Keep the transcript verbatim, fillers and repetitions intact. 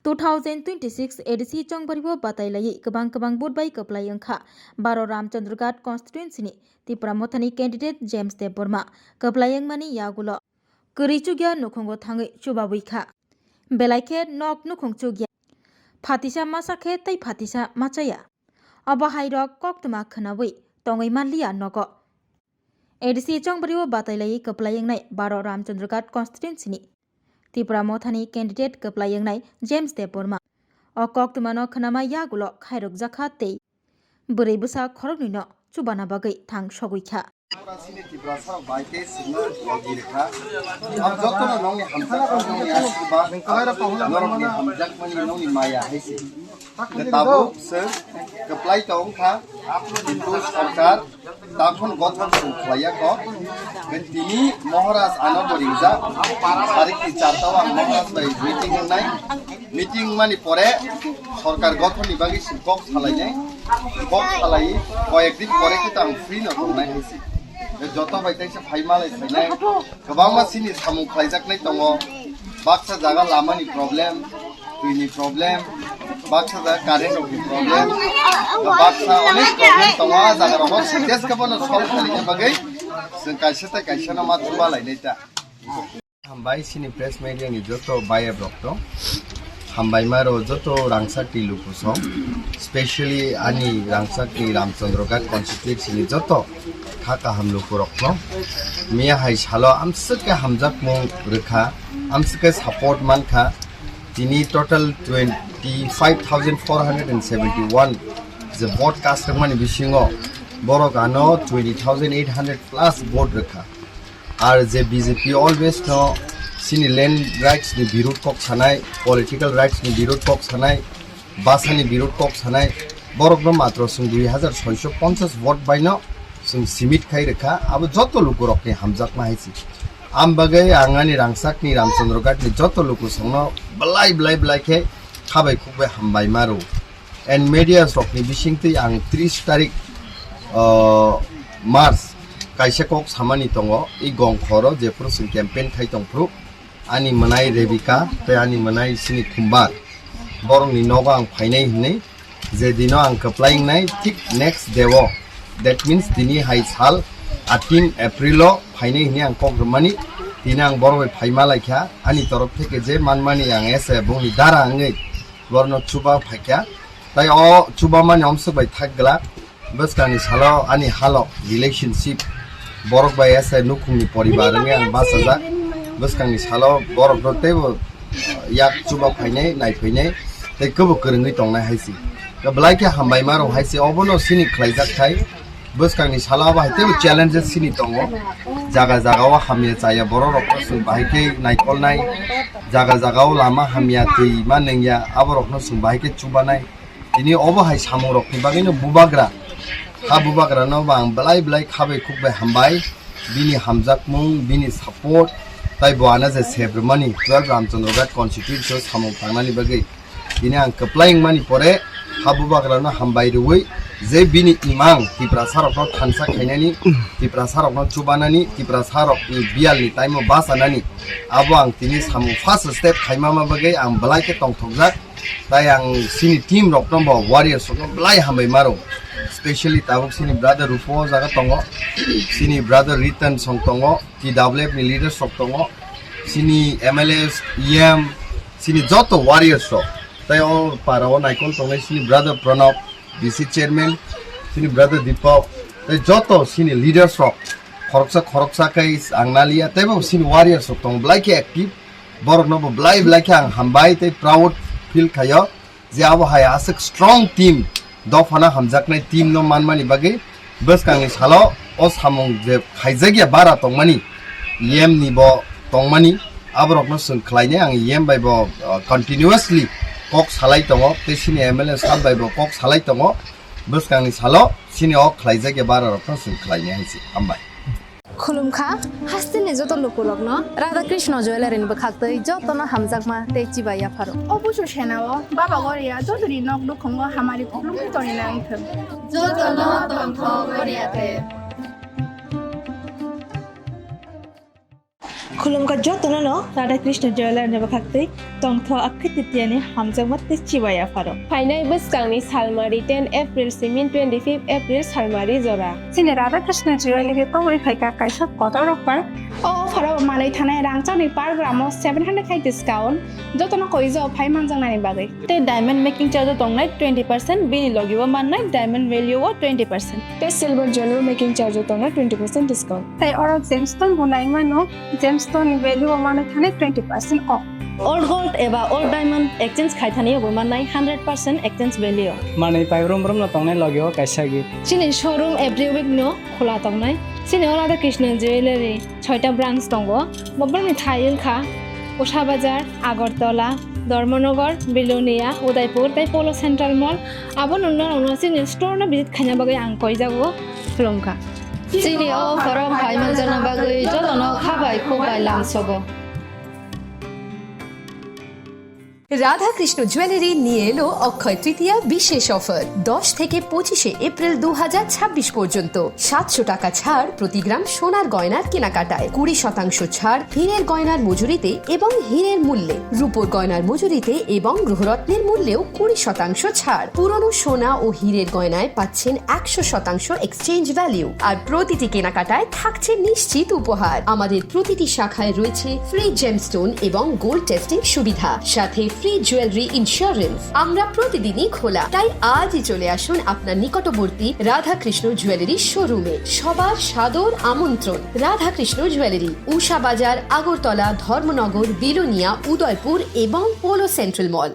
Two thousand twenty-six A D C chongbari o batai laiwi kwbang kwbang vote bai kwplai wngkha. Baro Ramchandraghat constituency ni Tipra Mothani candidate James Debbarma kwplai wngmani yagulo kwrwi chukya nukhungo thangwi chubabwi kha. Belai khe nok nukhung chukya. Phatisa masa khe tei phatisa machaya. Obo hai rok koktwma khwnawi tongwi manliya nogo. A D C chongbari o batai laiwi kwplai wngnai Baro Ramchandraghat constituency ni Tipra Mothani candidate kwplai wngnai James Debbarma. O koktwmano khwnama yagulo khairokjakha tei bwrwi bwsa khoroknwino chubana bagwi thang sogwi kha. Sini Tiprasa rok bai khe sima logi rwkha. Ang jotono nongni hamjakmani, nongni asirba, norokni hamjakmani, nongni maya hai se. Tabuk se kwplai tong kha, kintu sorkar takhon gothon se khlaiya kho. Tini Maharaj ano bo ringjak, tarikh ni char tao ang Maharaj bai meeting wngnai. Meeting mani pore sorkar gothon ni bagwi se kok salainai, kok salai koyek din pore khe tang free no tongnai hai se. Joto bai tei se phai malai phainai, kwbangma sini samung khlaijaknai tongo, baksa jaga lamani problem, twini problem, baksa jaga current rokni problem, baksa onek problem tongo, a jaga rogo sitwes khe bono solve khaina bagwi chwng kaisa tei kaisa no ma chuba lainai ta. Hambai sini press media ni joto bayap rok to. Hambai maro joto rangsak ni luku song, specially ani rangsak ni Ramchandraghat constituency ni joto kha kaham luku rok to. Miya hai salo amswk khe hamjakmung rwkha, amswk khe support mankha. Tini total twenty five thousand four hundred and seventy one je vote cast wngmani bisingo borok ano twenty thousand eight hundred plus vote rwkha. Ar je B J P always no sini land rights ni birud kok sanai, political rights ni birud kok sanai, basa ni birud kok sanai, borok no matro sung dui hazar soiso ponchas vote bai no sung simit khai rwkha, abo joto luku rok ni hamjakma hai se. Am bagwi ang ani rangsak ni Ramchandraghat ni joto luku song no belai belai belai khe khabai khukbai hambai maru. And media rokni bisingtwi ang tris tarik, uh, March kaisa kok samani tongo, i gongkhoro jephuru chwng campaign khai tongphuru, ani mwnai Rebika tei ani mwnai sini Khumbar, borokni nogo ang phainai hinwi, je dino ang kwplai wngnai, thik next day o, that means tini hai sal eighteen April o phainai hinwi ang kok rwmani, tini ang borok bai phaima laikha, ani torof theke je manmani ang ese bongni dara wngwi, borokno chuba phaikha. Tai o chubamani omswk bai thak glak. Bwskangni salo ani halok relationship borok bai ese nukhungni poribar wngwi ang bachajak. Bwskangni salo borokno teibo yak chuba phainai, naiphainai tei kwbo kwrwngwi tongnai hai se. Belai khe hambai maro hai se, obono sini khlaijak khai. Bwskangni salo abo hai teibo challenges sini tongo. Jaga jaga o hamya chaya borok rokno chwng bahai khe naikolnai. Jaga jaga o lama hamya twi ma nengya abo rokno chwng bahai khe chubanai. Tini obo hai samung rokni bagwino bubagra, ha bubagrano bo ang belai belai khabai khukbai hambai. Bini hamjakmung, bini support, tai bo ano je sebrwmani twelve Ramchandraghat constituency o samung tangnani bagwi. Tini ang kwplai wngmani pore ha bubagrano hambai rwui je bini imang Tiprasa rokno thansa khainani, Tiprasa rokno chubanani, Tiprasa rokni biyalni time o bachanani, abo ang tini samung first step khaimama bagwi ang belai khe tongthokjak. Tai ang sini team rokno bo warriors rokno belai hambai maro, specially tabuk sini brother Rupo o jaga tongo, sini brother Ritan song tongo, T W F ni leaders rok tongo, sini M L As, E M, sini joto warriors rok. Tai o para o naikol tongnai sini brother Pranab, B C chairman, sini brother Deepak, tai joto sini leaders rok khoroksa khoroksa khe ang naliya, teibo sini warriors rok tongo belai khe active. Borokno bo belai belai khe ang hambai tei proud feel khaio. Je abo hai aswk strong team, dophano hamjaknai team no manmani bagwi bwskangni salo o samung je khaijakya bara tongmani, E M ni bo tongmani, aborokno chwng khlainai ang E M bai bo, uh, continuously kok salai tongo, tei sini M L A sir bai bo kok salai tongo, bwskangni salo sini o khlaijakya bara rokno chwng khlainai hai se. Hambai. Khulumkha, hasteni joto lukurokno Radha Krishna Jewellery ni bwkhaktwi jotono hamjakma tei chibai yapharo. O busu senao Baba Goria jotoni nok nukhungo hamari khulumwi tongwi nang thung. Jotono tongthok Goria te. Khulumkha jotono no Radha Krishna Jewellery ni bwkhaktwi tongtho akhe titiani hamjakma tei chibai yapharo. Phainai bwskangni salmari ten April simin twenty-fifth April salmari jora. Chini Radha Krishna Jewellery tongwi phaikha kaisa kotor offer. O offer o manwi thanai rangchakni per gram o seven hundred khai discount, jotono koijo phai manjaknani bagwi. Tei diamond making charge o tongnai twenty percent, bini logi o mannai diamond value o twenty percent. Tei silver jewelry making charge o tongnai twenty percent discount. Tei oro gemstone bo naimano, gemstone ni value o manwi thanai twenty percent off. Old gold eba old diamond exchange khai thani bo mannai hundred percent exchange value. Manwi pai brum brum no tongnai logi o kaisa gift. Chini showroom every week no khula tongnai. Chini o Radha Krishna Jewellery soita branch tongo. Bobrokni thai wngkha Usha Bazar, Agartala, Dharmanagar, Belonia, Udaipur tei Polo Central Mall. Abo nungno nungno chini store no visit khaina bagwi ang koijago khulumkha. Chini o offer o phai manjakna bagwi jotono khabai khukbai lamsogo. Radhakrishna jewellery নিয়ে এলো অক্ষয় তৃতীয়া বিশেষ অফার। দশ থেকে পঁচিশে এপ্রিল দু হাজার ছাব্বিশ পর্যন্ত সাতশো টাকা ছাড় প্রতি গ্রাম সোনার গয়নার কেনাকাটায়, কুড়ি শতাংশ ছাড় হীরের গয়নার মজুরিতে এবং হীরের মূল্যে, রূপোর গয়নার মজুরিতে এবং গ্রহরত্নের মূল্যেও কুড়ি শতাংশ ছাড়। পুরনো সোনা ও হীরের গয়নায় পাচ্ছেন একশো শতাংশ এক্সচেঞ্জ ভ্যালু, আর প্রতিটি কেনাকাটায় থাকছে নিশ্চিত উপহার। আমাদের প্রতিটি শাখায় রয়েছে ফ্রি জেমস্টোন এবং গোল্ড টেস্টিং সুবিধা, সাথে ফ্রি জুয়েলারি ইন্স্যুরেন্স। আমরা প্রতিদিনই খোলা, তাই আজই চলে আসুন আপনার নিকটবর্তী রাধাকৃষ্ণ জুয়েলারি শোরুমে। সবার সাদর আমন্ত্রণ। রাধাকৃষ্ণ জুয়েলারি, উষা বাজার, আগরতলা, ধর্মনগর, বিলোনিয়া, উদয়পুর এবং পোলো সেন্ট্রাল মল।